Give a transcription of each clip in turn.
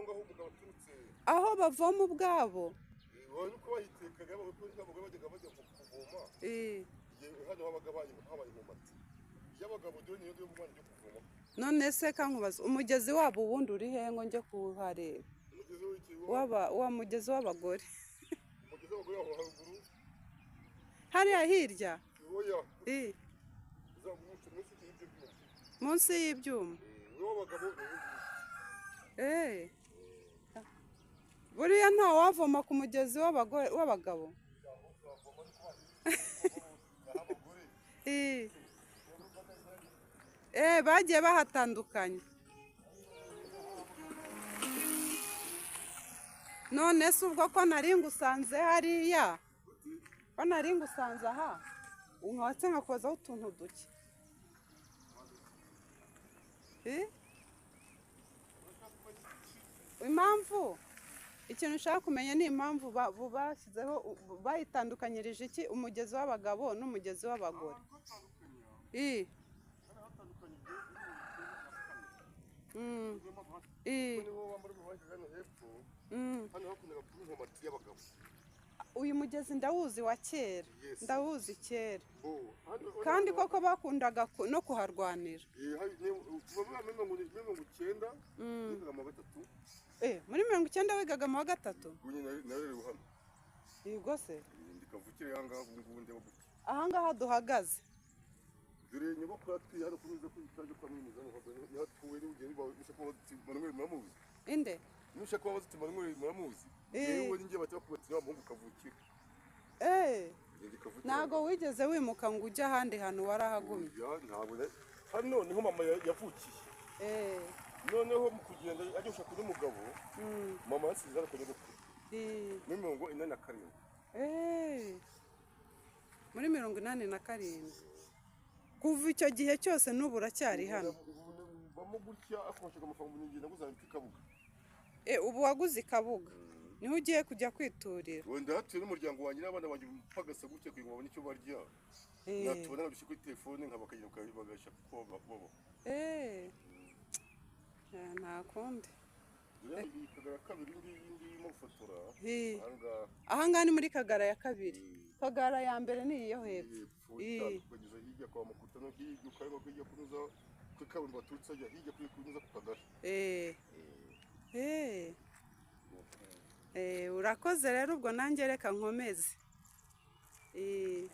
Aho ngaho umugabo aturutse. Aho bavoma ubwabo. Wowe uko bahitekaga, abagore bajyaga bajya kuvoma. Igihe hano habaga habaye inkomati y'abagabo, dore niyo yo umwana ujya kuvoma. None se kankubaza, umugezi wabo ubundi uri he ngo njye kuhareba? Umugezi w'iki? Waba wa mugezi w'abagore. Umugezi w'abagore aho haruguru. Hariya hirya? Oya. Eh, uzamuka munsi y'ibyo byuma. Munsi y'ibyuma. W'abagabo ni uyu nguyu. Eh. Buriya nta wavoma ku mugezi w'abagore, w'abagabo? Abagore. Eh. Eh, bagiye bahatandukanye. None se ubwo ko nari ngusanze hariya, ko nari ngusanze aha, unkwatse nkakozaho utuntu duke? Eh? Impamvu, ikintu ushaka kumenya ni impamvu bashyizeho, bayitandukanyirije iki umugezi w'abagabo n'umugezi w'abagore? Eh. Eh. Niho wambara umuhanda hano hepfo. Hano hakundaga kuba inkomati y'abagabo. Uyu mugezi ndawuzi wa kera. Yes. Ndawuzi kera. Bo hano. Kandi koko bakundaga no kuharwanira. Eh, kuva muri 90 nigaga mu wa gatatu. Eh, muri 90 wigaga mu wa gatatu? Ubu nyine narerewe hano. Yego se? Ndi kavukire aha ngaha, ubu ngubu ndeba gutya. Ahangaha duhagaze? Dore nyogokuru atuye hano kuri kuri etaje kwa Mwimiza, hano niho atuye. Niba ugenda ushaka kubaza uti Manuel muramuzi? Inde? Niba ushaka kubaza uti Manuel muramuzi? Eh. Yewe ninjye bahita bakubwira wa muhungu kavukire. Eh, Ndi kavukire. Ntago wigeze wimuka ngo ujye ahandi hantu, warahagumye? Oya, ntabwo hano niho mama yavukiye. Eh. Noneho mu kugenda ajya gushaka undi mugabo, mama yasize hano kwa nyogokuru. Eh. Muri 87. Eh. Muri 87. Kuva icyo gihe cyose n'ubu uracyari hano? Bamo gutya akoreshaga amafaranga, ubu ngenda nguza i Kabuga. Eh, ubu waguze i Kabuga, niho ugiye kujya kwiturira? Wenda hatuye n'umuryango wanjye n'abana banjye, mpagasa gutya kugira ngo babone icyo barya. Eh. Natubona nkabishyira kuri telefone nkabakagenda bagashaka uko babaho. Eh. Eh, nta kundi. Dore iyi Kagara kabiri ngiyi ngiyi irimo gufotora. Eh. Aha ngaha. Ahangaha ni muri Kagara ya kabiri? Kagara ya mbere ni iyo hepfo? Hepfo. Eh. Itandukanyije hirya kwa Makuta no hirya ukareba hirya kunyuza kuri kaburimbo baturutse hajya hirya kuri kunyuza ku Kagari. Eh. Eh. Eh, urakoze rero, ubwo nanjye reka nkomeze. Eh.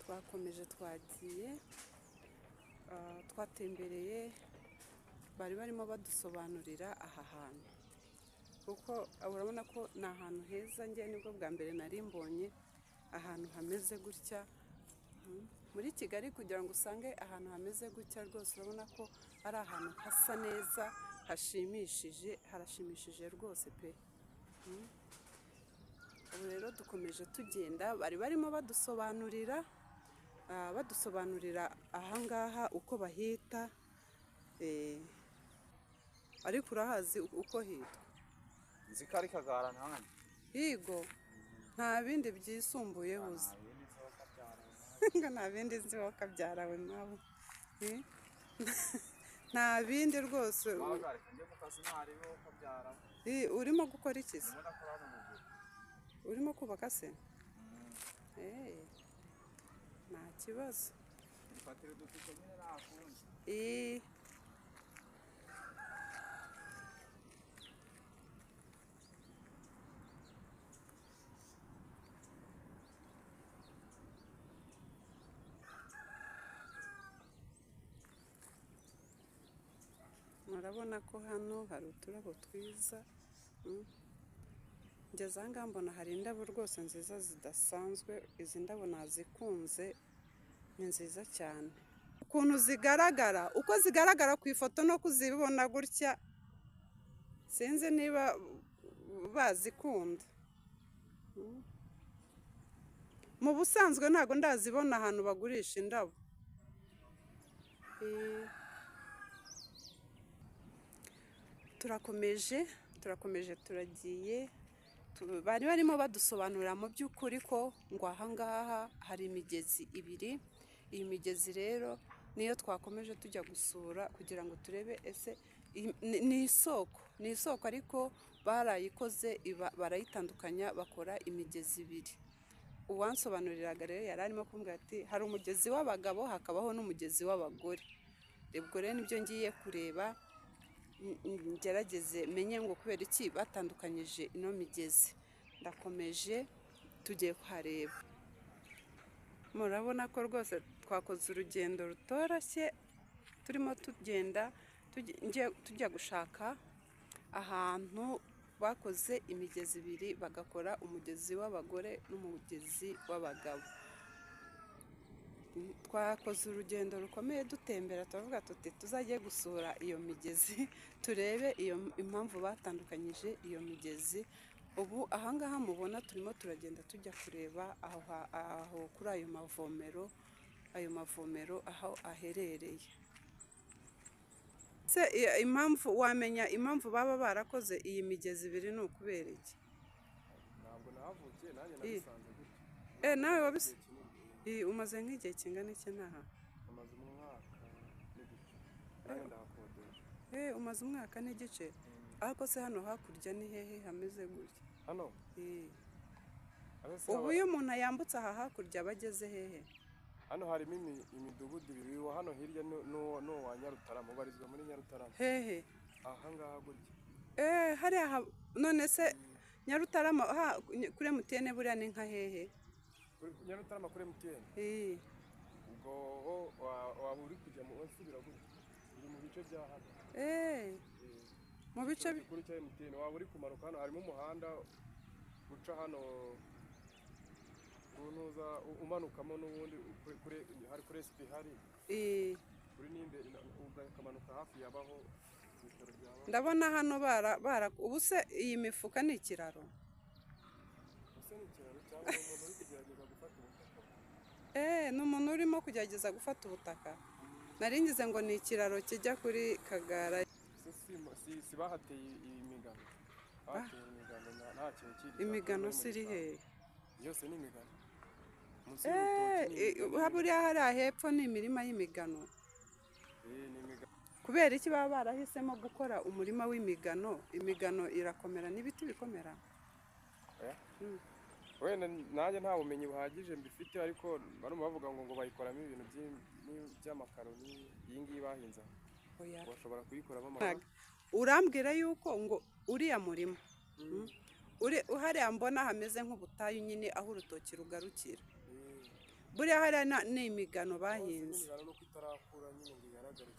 Twakomeje twagiye, twatembereye, bari barimo badusobanurira aha hantu, kuko urabona ko ni ahantu heza. Njye nibwo bwa mbere nari mbonye ahantu hameze gutya muri Kigali, kugira ngo usange ahantu hameze gutya. Rwose urabona ko ari ahantu hasa neza, hashimishije, harashimishije rwose pe. Ubu rero dukomeje tugenda, bari barimo badusobanurira ahangaha uko bahita, ariko urahazi uko hitwa? Nzi ko ari Kagara ntanjye. Higo, nta bindi byisumbuyeho uzi? Nta bindi nzi kabyara. Ngo nta bindi nzi wowe kabyarawe nabo. Eh? Nta bindi rwose. Wahagarika njye mu kazi ntariho kabyara. Eh, urimo gukora iki se? Ndimo ndakora hano ruguru. Urimo kubaka se? Eh, nta kibazo. Nifatira udutike nyine, nta kundi. Eh. Murabona ko hano hari uturabo twiza. Ngeze aha ngaha mbona hari indabo rwose nziza zidasanzwe. Izi ndabo nazikunze, ni nziza cyane ukuntu zigaragara, uko zigaragara ku ifoto no kuzibona gutya. Sinzi niba bazikunda. Mu busanzwe ntabwo ndazibona ahantu bagurisha indabo. Turakomeje turagiye. Bari barimo badusobanurira mu by'ukuri ko ngo ahangaha hari imigezi ibiri. Iyi migezi rero niyo twakomeje tujya gusura kugira ngo turebe ese ni isoko, ariko barayikoze barayitandukanya bakora imigezi ibiri. Uwansobanuriraga rero yari arimo kumbwira ati hari umugezi w'abagabo hakabaho n'umugezi w'abagore. Ubwo rero nibyo ngiye kureba, ngerageze menye ngo kubera iki batandukanyije ino migezi. Ndakomeje tugiye kuhareba. Murabona ko rwose twakoze urugendo rutoroshye, turimo tugenda tujya gushaka ahantu bakoze imigezi ibiri, bagakora umugezi w'abagore n'umugezi w'abagabo. Twakoze urugendo rukomeye dutembera, turavuga tuti tuzajye gusura iyo migezi turebe iyo impamvu batandukanyije iyo migezi. Ubu ahangaha mubona turimo turagenda tujya kureba aho kuri ayo mavomero aho aherereye. Se impamvu wamenya impamvu baba barakoze iyi migezi ibiri ni ukubera iki? Ntabwo nahavukiye, nanjye nabisanze gutyo. Nawe wabise? Umaze nk'igihe kingana iki ntaha? Umaze umwaka n'igice. Nanjye ndahakodesha. Umaze umwaka n'igice? Ariko se hano hakurya ni hehe hameze gutya? Hano? Ubu iyo umuntu yambutse aha hakurya aba ageze hehe? Hano harimo imidugudu ibiri, uwo hano hirya n'uwa Nyarutarama, ubarizwa muri Nyarutarama. Hehe? Aha ngaha gutya. Hariya none se Nyarutarama kuri MTN buriya ni nka hehe? Nyarutarama kuri MTN. Ubwo waba uri kujya mu usubira gutya. Uri mu bice bya hano. Mu bice bikuru cya MTN waba uri kumanuka hano harimo umuhanda uca hano unuza umanukamo n'ubundi hari kuri SP hari. Kuri nimbe ukamanuka hafi yabaho ibitaro byabaho. Ndabona hano bara ubu se iyi mifuka ni ikiraro? Ni umuntu urimo kugerageza gufata ubutaka. Naringize ngo ni ikiraro kijya kuri Kagara. Si bahateye imigano. Bahateye imigano nta kintu kiri. Imigano siri he? Yose ni imigano. Buriya hariya hepfo ni imirima y'imigano. Ni imigano. Kubera iki baba barahisemo gukora umurima w'imigano? Imigano irakomera n'ibiti bikomera. Wenda nanjye nta bumenyi buhagije mbifite, ariko barimo bavuga ngo bayikoramo ibintu by'amakaroni, iyi ngiyi bahinze. Bashobora kuyikoramo amakaroni. Urambwira yuko ngo uriya murima hariya mbona hameze nk'ubutayu nyine aho urutoki rugarukira. Buriya hariya ni imigano bahinze.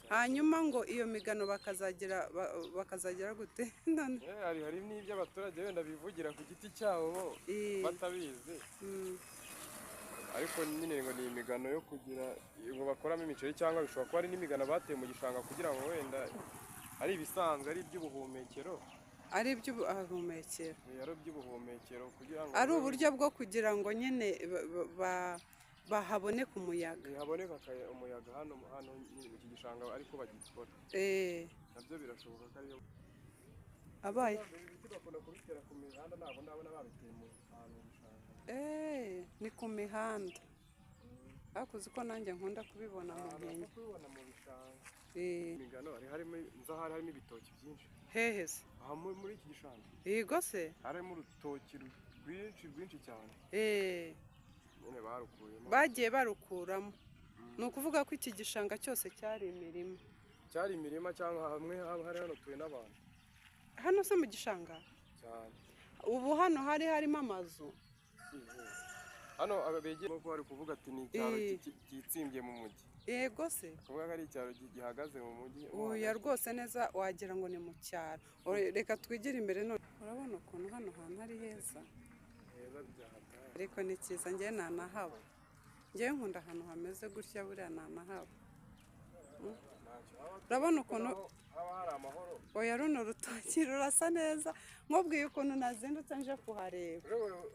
Hanyuma ngo iyo migano bakazagira gute? Hari n'ibyo abaturage wenda bivugira ku giti cyabo batabizi. Ariko nyine ngo ni imigano yo kugira ngo bakoramo imiceri, cyangwa bishobora kuba ari n'imigano bateye mu gishanga kugira ngo wenda ari ibisanzwe, ari iby'ubuhumekero. Ari iby'ubuhumekero. Ari iby'ubuhumekero kugira ngo ari uburyo bwo kugira ngo nyine bahaboneka umuyaga. Haboneka umuyaga hano mu iki gishanga ariko bagikora. Nabyo birashoboka ko ariyo abaye. Ibiti bakunda kubitera ku mihanda, ntabwo ndabona babiteye mu ahantu mu gishanga. Ni ku mihanda. Ariko uzi ko nanjye nkunda kubibona mu nkengero. Kubibona mu bishanga. Imigano harimo nzahari harimo ibitoki byinshi. Hehe se? Aha muri iki gishanga. Yego se? Harimo urutoki rwinshi cyane. Bagiye barukuramo. Ni ukuvuga ko iki gishanga cyose cyari imirima. Cyari imirima cyangwa hamwe hari hano tuwe n'abantu. Hano se mu gishanga? Cyane. Ubu hano hari harimo amazu. Hano abegeye ko bari kuvuga ati ni icyaro kitsimbye mu mujyi. Yego se? Kuvuga ko ari icyaro gihagaze mu mujyi. Oya rwose neza wagira ngo ni mu cyaro. Reka twigire imbere none. Urabona ukuntu hano hantu ari heza. Ariko ni cyiza, njye nanahaba. Njye nkunda ahantu hameze gutya, buriya nanahaba. Urabona ukuntu haba hari amahoro. Oya, runo rutoki rurasa neza. Nkubwiye ukuntu nazindutse nje kuhareba.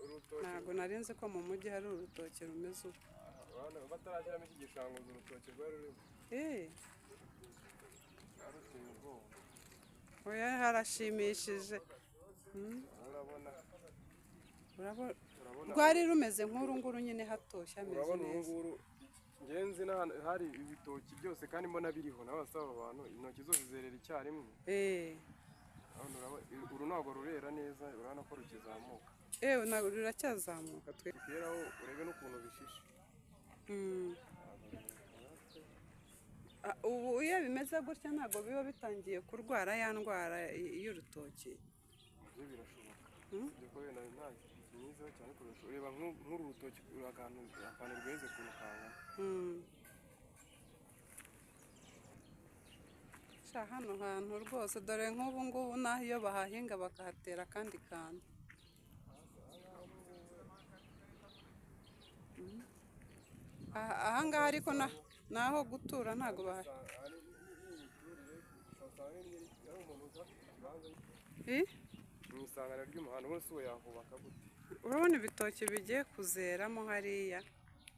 Urutoki. Ntabwo nari nzi ko mu mujyi hari urutoki rumeze uko. Batarashyiramo iki gishanga, urutoki rwari rurimo. Eh, Ruteye ubwoba. Oya, harashimishije. Urabona. Urabona Urabona. Rwari rumeze nk'uru nguru nyine, hatoshye hameze Urabona uru neza. nguru ngenzi n'ahantu hari ibitoki byose kandi mbona biriho, nawe asaba abantu intoki zose zerera icyarimwe. Eh, Urabona, uru ntabwo rurera neza, urabona ko rukizamuka. Eh, ntabwo ruracyazamuka twe. Rukeraho urebe n'ukuntu bishishe. Ah, ubu iyo bimeze gutya ntabwo biba bitangiye kurwara ya ndwara y'urutoki? Nabyo birashoboka, usibye ko wenda nta kinyizeho cyane kurusha. Ureba nk'uru rutoki, uru akantu rweze ukuntu kangana. Sha, hano hantu rwose, dore nk'ubu ngubu n'aho iyo bahahinga bakahatera akandi kantu. Aha ngaha ariko ni aho gutura, ntabwo bahari. Hari n'imiturire, usanga ari umuntu udafite ikibanza Eh? mu isangano ry'umuhanda, ubundi si uwo yahubaka gute? Urabona ibitoki bigiye kuzeramo hariya.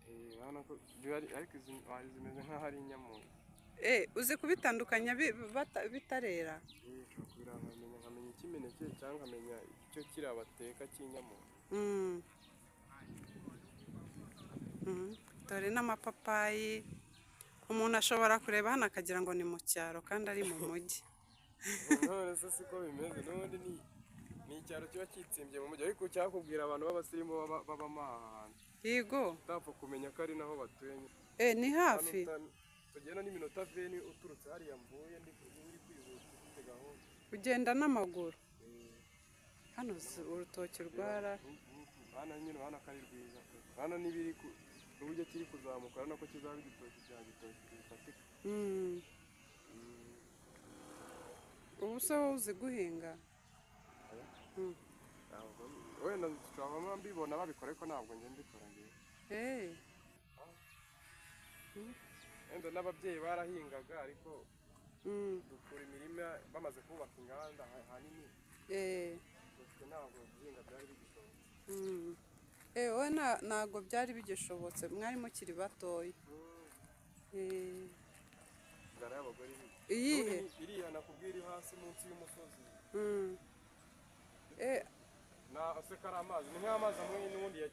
Eh, urabona ko biba ariko izi zimeze nk'aho ari inyamunyo. Eh, uzi kubitandukanya bitarera? Eh, nshobora kubireba nkamenya icy'imineke cyangwa nkamenya icyo kiriya bateka cy'inyamunyo. Dore n'amapapayi. Umuntu ashobora kureba hano akagira ngo ni mu cyaro kandi ari mu mujyi. None se siko bimeze? N'ubundi ni icyaro kiba kitsimbye mu mujyi, ariko cyakubwira abantu b'abasirimu babamo aha hantu, Yego. utapfa kumenya ko ari naho batuye nyine. Eh, ni Hano hafi. Tugenda n'iminota 20 uturutse hariya mvuye, ndi uri kwihuta ufite gahunda. Ugenda n'amaguru. Eh, Hano urutoki rwara. Hano nyine urabona ko ari rwiza pe. Hano n'ibiri n'uburyo kiri kuzamuka, urabona ko kizaba igitoki cya gitoki gifatika. Ubu se wowe uzi guhinga? Ntabwo wenda nshobora mbibona babikora, ariko ntabwo njye mbikora ngewe. Eh, Wenda n'ababyeyi barahingaga, ariko dukura imirima bamaze kubaka inganda hanini. Twe ntabwo guhinga byari bigishobotse. Eh, wowe ntabwo byari bigishobotse, mwari mukiri batoya. Eh, Inzara y'abagore iri. Iyihe? Iriya nakubwira iri hasi munsi y'umusozi. Eh, Na se ko ari amazi, ni nk'amazi amwe n'ubundi ya.